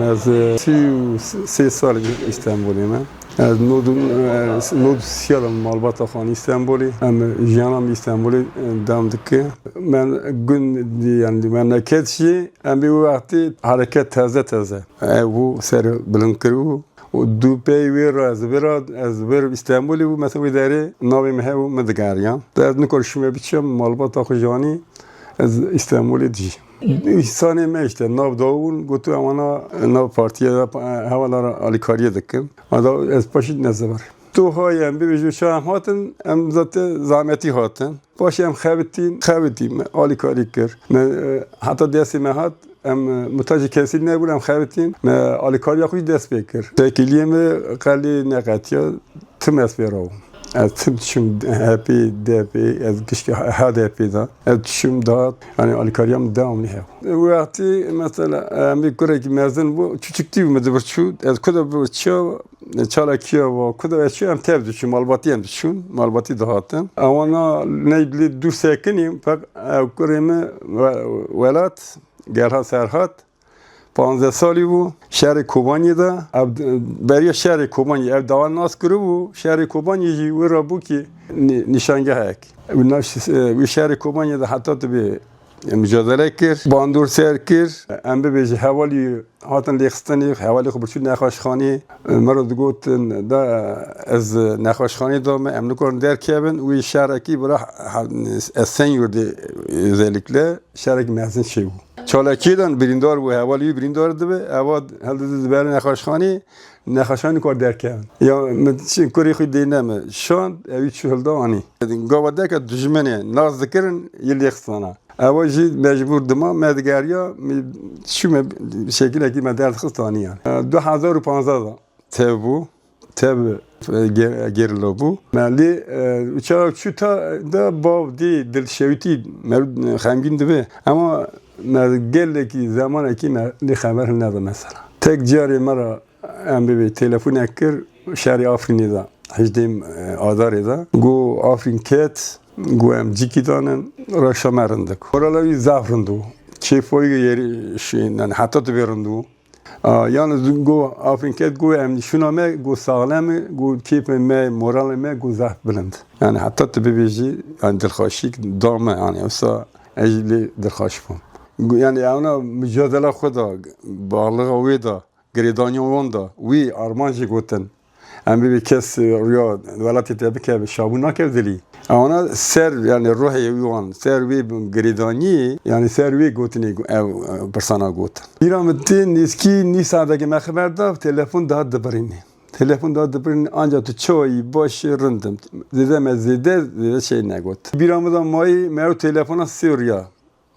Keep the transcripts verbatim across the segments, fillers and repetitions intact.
Ez, e, sî û sê sal Îstenbolê me. Ez nod û, e, nod û sê sal malbata xwe anî Îstenbolê. Em jiyana me Îstenbolê, e, dewam dike. Me gund, yanî memleket jî em bê wê wextê hereket teze teze. Ew bû ser bilind kiribû. Û dû pey wê re ez vira, ez vir Îstenbolê bû, mesela wê derê navê min hebû, min digeriyan. De ez nikor şûme biçim, malbata xwe jî anî, ez Îstenbolê dijî. Însanê me işte, nav dawûn, gotu ewana nav partiye de, hevala re alîkariyê dikin. Ada ez paşî nezebar. Tu hay em bibêjin ça em hatin, em zate zahmetî hatin. Paşê em xebitîn, xebitî me alîkarî kir. Me, e, heta destê me hat, em, e, muhtacê kesî nebûn, em xebitîn. Me alîkariya xwe jî dest pê kir. Têkiliyê me qelî neqetiya, tim ez pê rabûm. Ez tim diçûm H P, D P, ez gişkî H D P de. Ez diçûm dihat, yanî alîkariya min dewamlî hebû. Wextî mesela, em bê kurekî mezin bû, çûçiktî bû, min dibir çû. Ez ku de bir çû, çalakiya wa, ku de ez çû, em tev diçûn, malbatî em diçûn, malbatî dihatin. Ewana ney li dûr sekinî, pek ew kurê min we-, welat, Gerha Serhat, panzdeh salî bû, şerê Kobaniyê de, ev, beriya şerê Kobaniyê, ev dawa nas kiribû, şerê Kobaniyê jî wê re bû ki nî-, nîşangehek. Wî nav şi-, wî şerê Kobaniyê de heta tu bê mücadele kir, bandor ser kir, em bibêje hevalî hatin lêxistinê, hevalê xwe birçû nexweşxanê, me re digotin, da ez nexweşxanê de me, em nikarin derkevin, wî şerekî bira, ez Senyurdê özellikle şerek mezin çêbû. Çalakiyê de birîndar bû, hevalî wî birîndar dibe, eva hildidî dibe nexweşxanê, nexweşxanê nikar derkevin. Ya min çi kurê xwe dêne me, şand, ewî çû hilda anî. Gava deke dijminê nas dikirin, yê lêxistana. Ewa jî mecbûr dima me digeriya, me çû me şekilekî me derdixist anî yani. E, du hezar û panzdeh de tev bû, tev, e, ge-, gerîla bû. Me lê, e, çawa çû ta de bav dê dilşewitî me xemgîn dibe. Ama me gelekî zemanekî me lê xeber hilneda mesela. Tek carê me re Em bibê telefonek kir, şerê Afrînê de, hejdê, e, Adarê de. Got, Afrîn ket, got, em cîkî danin, reşa me rind e. Morala wî zaf rind bû. Kêfa wî yerî şî, yani heta tu bê rind bû. A, yalnız got, Afrîn ket, got, em şûna me, got, saxlem e, got, kêfê me, moralê me, got, zaf bilind. Yani heta tu bibêjî, yani dilxweşîk da me, yani wisa ez jî lê dilxweş bûm. Got, yani ewna mücadela xwe da, bağlığa wê da, girêdaniya wan de wî armancê gotin. Em bê kes rûya welatê te bikeve, şabû nakev dilî. Ewana ser, yani ruhê wî wan, ser wê girêdaniyê, yani ser wê gotinê ev, e, pirsana gotin. Bîra min tê nêzkî nî saetekê me xeber da, telefon dihat dibirînê. Telefon dihat dibirînê, anca tu çawa yî, baş î, rind im. Zêde me zêde, zêde şey negot. Bîra min da mayî, me ew telefona sê rûya.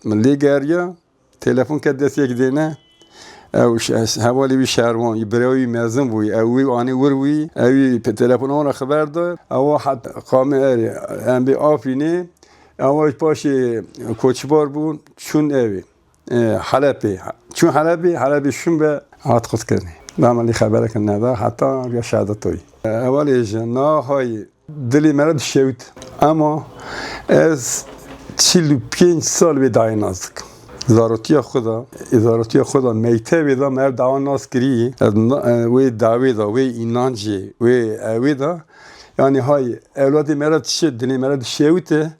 Min lê geriya, telefon ket dest yek dêne. Ew ş-, hevalê wî şervan, birayê wî mezin bûyî, ew wî anî wir bûyî, ew wî pe-, telefona wan re xeber da. Ewa hat qamê erê, em bê Afrînê, ewa paşê koçbar bûn, çûn evê. E, Helepê. Çûn Helepê, Helepê şûn be hat qutkirinê. Dama lê xebereke neda, heta ya şehadetoyî. E, hevalê ji na hayî Dilê me re dişewit. Ema ez çil û pênc sal wê dayê nas dikim. Zarotiya xwe de, ê zarotiya xwe de, mektebê de me ev dawa nas kirî. Ez na-, e, wê dawê de, wê înancê, wê ewê de. Yanî hay, ewladê me re diçe, dilê me re dişewite.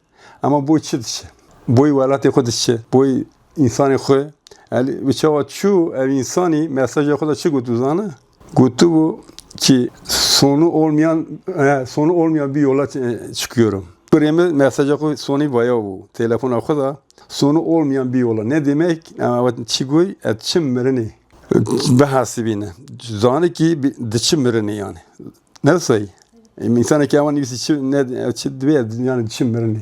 Ema boy çi diçe? Boy welatê xwe diçe. Boy Însanê xwe, elî, bi çawa çû, ev însanî mesaja xwe de çi gotû zane? Gotûbû ki sonu olmayan, e, sonu olmayan bir yola çı-, çıkıyorum. Kurê min mesaja xwe sonî vaya bû. Telefona xwe de sonu olmayan bir yola. Ne demek? Ama çi goy? Et çi mirinê. Bihesibîne. Zane ki bi-, diçi mirinê yani. Ne sayı? Em, însanekî ewan nivîsî çi, ne, ew çi divê, ev dinya ne çi mirinê.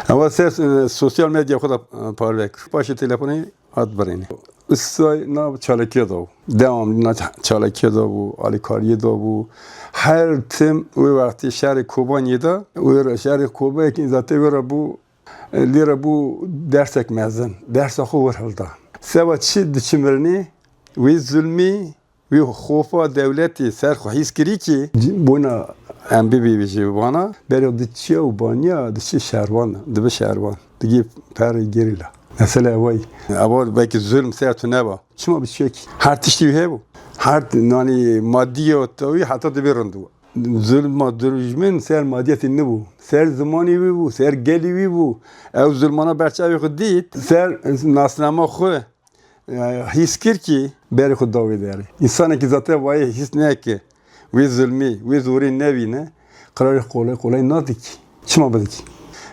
Ewa ser, e, sosyal medya xwe de, e, parve kir. Paşê telefonê hat birînê. Isay nav çalakiya da bû. Devamlı na ça-, çalakiya da bû, alîkariyê da bû. Her tim wê wextê şerê Kobaniyê de, wê re şerê Kobaniyê ki zaten wê re bû, e, lê re bû dersek mezin. Dersa xwe wir hilda. Seba çi diçi mirinê, wê zulmî, Wî xofa dewletê ser xwe hîs kirî ki. Bona em bibê ji vana, berê diçiya û baniya diçi şervan, dibi şervan. Digê perê gerîla. Mesele ew e. Eva belkî zulm ser tu neba. Çima bi çekî? Her tiştî wî hebû. Her t-, yanî madî ya te wî heta dibê rind bû. Zulma dijmin ser madiyetê nibû. Ser zimanê wî bû, ser gelê wî bû. Ew zulmana berçavê xwe dît, ser nasnama xwe, e, hîs kir kî berê xwe da wê derê. Însanekî zaten wayê hîs neke, wê zulmê, wê zorê nebîne, qirarê qolay qolay nadikî. Çima bidikî?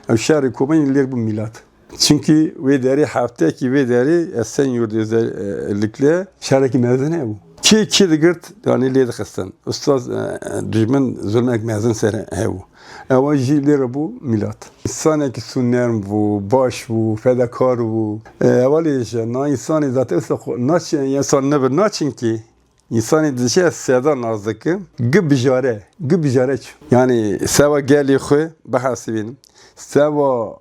Ew şerê Kobanî lêr bû mîlat. Çimkî wê derê heftekî wê derê Esenyurt özellikle şerekî mezin hebû. Kê kê digirt, yanî lê dixistin. Ustaz, e, e, dijmin zulmek mezin ser hebû. Ewa jî lê re bû mîlat. Însanekî sûnerm bû, baş bû, fedakar bû. E, hevalê ji na însanê zaten usta xwe naçin, ya insan nebir naçin kî. Însanê dişe seda nas dikim. Gi bijare, gi bijare çi? Yanî seva gelê xwe bihesibînim. Seva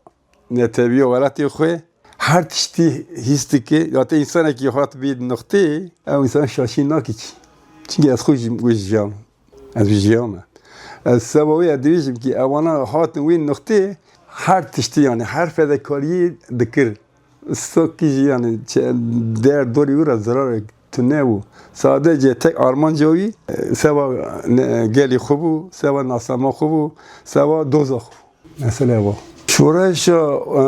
netebiya welatê xwe, her tiştî hîs dike. Zaten însanekî hat bî nuqtê, ew însan şaşî nake çi. Çimkî ez xwe jî wê jiyam. Ez jiyam me. Ez seba wê ez dibêjim kî ewana hatin wê nuqtê, her tiştî, yanî her fedekariyê dikir. Sokî jî, yanî çe-, der dorî wî re zirarek tune bû. Sadece tek armanca wî, e, seba ne-, gelê xwe bû, seba nasnama xwe bû, seba doza xwe bû. Mesele ev e. Şoreşa, e,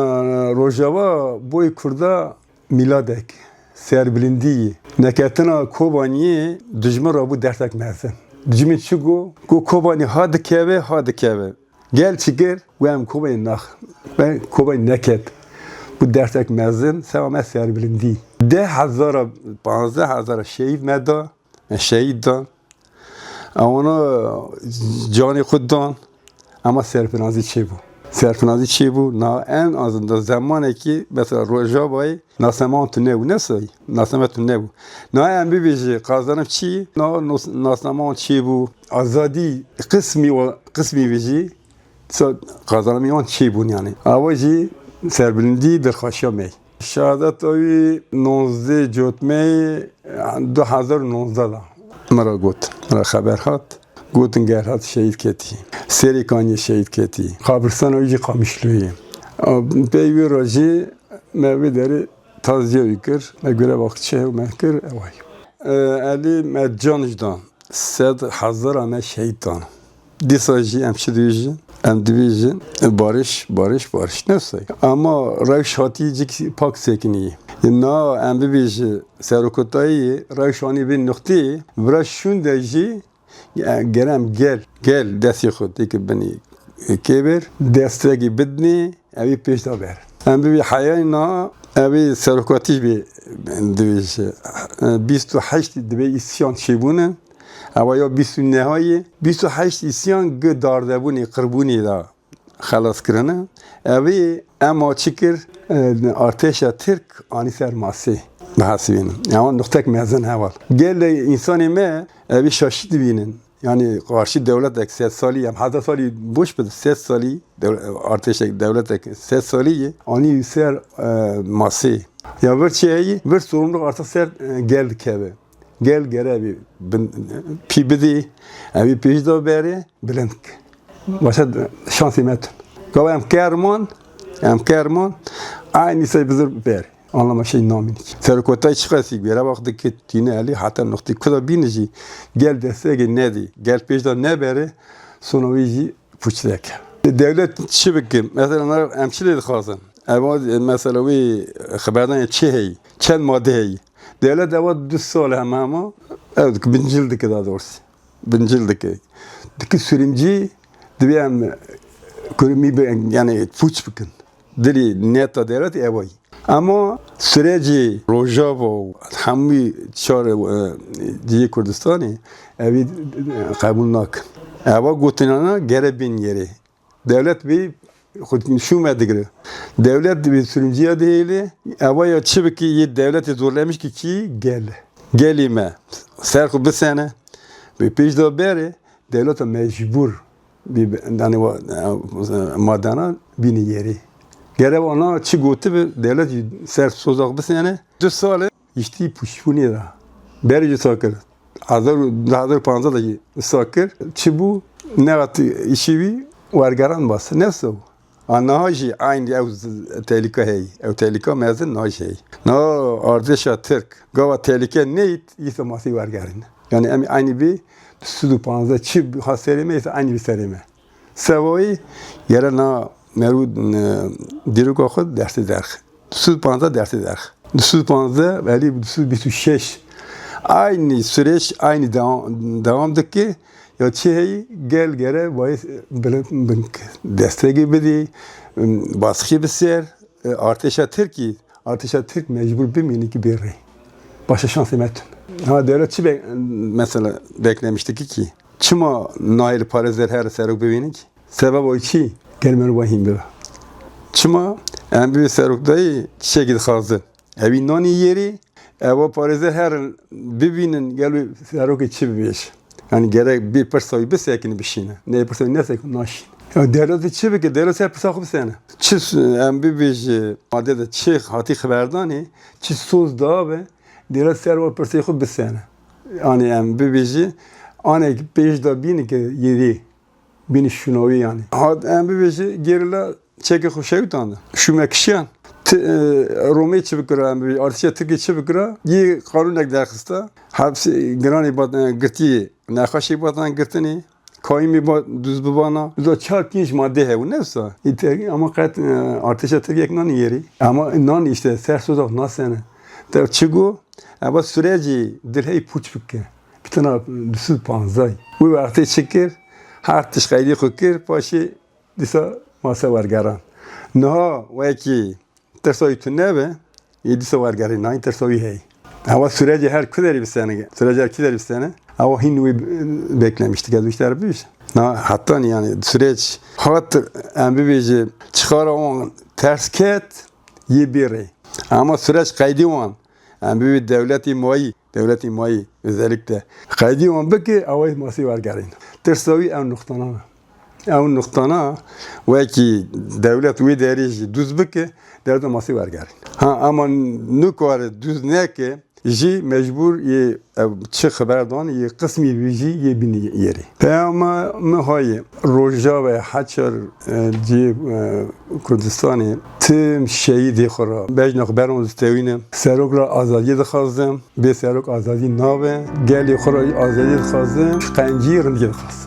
Rojava boy Kurda mîladek, serbilindî yî. Neketina Kobaniyê dijmin re bû dertek mezin. Dijmin çi got? Got Kobanî ha dikeve, ha dikeve. Gel çi kir? Wê em Kobanî nax-, wê Kobanî neket. Bû dertek mezin, seba me serbilindî. Deh hezara, panzdeh hezara şehîd me da, me şehîd dan. Ewana canê xwe dan, ema serfinazî çêbû. Serfinazî çêbû, na en azından zemanekî, mesela Rojavayê nasnama wan tune bû, ne sayî, nasnama tune bû. Na em bibêje, qazanim çi? Na nos-, nasnama wan çêbû. Azadî qismî wa, qismî bijî, sa-, qazanimê wan çêbûn yanî. Awa jî serbilindî dirxaşiya me. Şehadeta wî nonzdeh Cotmeyê du hezar û nonzdeh de min re got. Min re xeber hat. Gotin Gerhat şehîd ketî. Serê Kaniyê şehîd ketî. Qabristana wî jî Qamişloyê. A, pey wî re jî me vê derê taziya wî kir. Me görev axçe me kir, eway. E, Elî me can jî dan. Sed hezara me şehîd dan. Dîsa jî em çi dibêjin? Em dibêjin, barış, barış, barış. Ne say? Ama rewş hatî cik pak sekinî. Na em bibêjin, serokotayî rewş anî vê nuqtê, vira şûnde jî, e, gere em gel, gel destê xwe têke binî kêber, destekî bidinê, ew ê pêş de ber. Em bibî heyayî na, ew ê serokatî jî bê dibêje. E, bîst û heşt dibe îsyan çêbûne. Ewa ya bîst û nehayê, bîst û heşt îsyan gi dardebûnê, qirbûnê de xelas kirine. Evî ema çi kir? E, artêşa Tirk anî ser masê. Bihesibînin. Ewan nuqtek mezin heval. Gelê însanê me evî şaşî dibînin. Yanî qarşî dewletek sed salî, em hezar salî boş bide, sed salî dew-, artêşek, dewletek sed salî ye. Anî ser, e, masê. Ya vir çi heyî? Vir sorumluluk artık ser, e, gel dikeve. Gel gere evî bin, pî bidî, evî pêş de berê, bilind ke. Başa şansê me tun. Gava em kerman, em kerman, aynî say bizir ber. Anlama şey namînik. Serokotay çiqasî göre bak dike tîne elî heta noktê kuda bîne jî gel destegê nedî, gel pêş de nebere, sona wî jî puç deke. Dewlet çi bikim? Mesela em çi lê dixwazin? Ev mesela wî xeberdanê çi heyî? Çend madde heyî? Dewlet eva du sal hema hema ev dike, bincil dike daha doğrusu. Bincil dike. Dike sürümcî, divê em kurumî bi, yani puç bikin. Dilî neta dewletê eva yî. Ama sürecî Rojava û hemû çar, e, cihê Kurdistanê evî, e, qebûl nakin. Eva gotinana gere bên yerê. Dewlet bê xwe şûme digire. Dewlet dibê sürümcîya dihêle, eva ya çi bikî yê dewletê zorlemiş ki kî gel. Gelê me ser xwe bisene, bê pêş de berê, dewleta mecbûr bê, danê wa, madana bîne yerê. Gere wana çi gotibi, dewlet jî ser soza xwe bisene. Du sal e, Yiştî pûçbûnê de. Berê jî wisa kir. Hezar û, du hezar û panzdeh de jî wisa kir. Çi bû? Nehat îşî wî wergeran bas. Ne wisa bû? A niha jî eynî ew z-, tehlîke heye. Ew tehlîka mezin niha jî heye. Niha artêşa Tirk gava tehlîke neyt, îsa masî wergerîne. Yani em eynî bî du sed û panzdeh çi ha serê me, îsa eynî bî serê me. Sewayî gere na merû, e, dîroka xwe dersê derx. Du sed û panzdeh dersê derx. Du sed û panzdeh, belî du sed û bîst û şeş. Aynî süreç, aynî devam, devam dike. Ya çi heyî, gel gere bayê bin, bin destekê bidî, baskı bi ser, e, artêşa Tirkî, artêşa Tirk mecbur bimîne ki bê rê. Başka şansê me tune. Ha, devlet çi be-, mesela beklemişti ki ki? Çima nayê li parêzer her serok bibînin ki? Sebeba wî çi? Gel merû hîn bibe. Çima? Em bi serokdayî çiçekî dixwazin. Ewî nanî yerî, ewa parêzer herin bibînin, gel wî serokê çi bibêje. Yani gerek bir pirsa wî bisekine bişîne. Ne pirsa wî nesekine naşîne. Ya devletê çi bike? Devlet ser pirsa xwe bisene. Çi s-, em bibêje, madde de çi hatî xeberdanê, çi soz da be, devlet ser wa pirsê xwe bisene. Yani em bibêje, anek pêş da bîne ki yêdî. Bînî şûna wî yani. Hat em bibêje gerîla çekê xwe şewitandin. Şûme kişiyan. Ti, e, Romê çi bikira em bibêje, artêşa Tirkiyê çi bikira? Yê qanûnek derxista. Hepsî giranî bat, e, girtî, nexweşî batan girtinî. Kayîmî bat dûz bibana. Uza çar pênc madde hebû, ne wisa? Îte, ama qet, e, artêşa Tirkiyek nanî yerî. Ama nan işte ser soza xwe nasene. Te çi got? Eva sürecî dilhey pûç bike. Bitena du sed panzdeh. Wî wextê çi kir? Her tişt qeydî xwe kir, paşê dîsa mase wergeran. Niha wekî tirsa wî tune be, yê dîsa wergerî, nayîn tirsa wî heye. Ewa sürecê her ku derî bisene, sürecê her ku derî bisene, ewa hîn wî beklemiştik, ez wî ji te re bibêjim. Na hetanî yani süreç hat, em bibêje çixara wan ters ket, yê bê rê. Ama süreç qeydî wan, em bibê dewletî mayî, dewletî mayî özellikle qeydî wan bike, ew ê masî wergerîn. Tirsa wî ew nuqtana ne. Ew nuqtana wekî dewlet wê derê jî dûz bike, dewlet masî wergerîn. Ha, ama nikare dûz neke, jî mecbûr yê ev çi xeber dan yê qismî wî jî yê bînî yerê. Peyama min hayê Rojava, Heçer, e, cihê, e, Kurdistanê tim şehîdê xwe re bejna xwe beran distewîne. Serok re azadiyê dixwazim. Bê serok azadî nabe. Gelê xwe re azadiyê dixwazim. Qencî rindiyê dixwazim.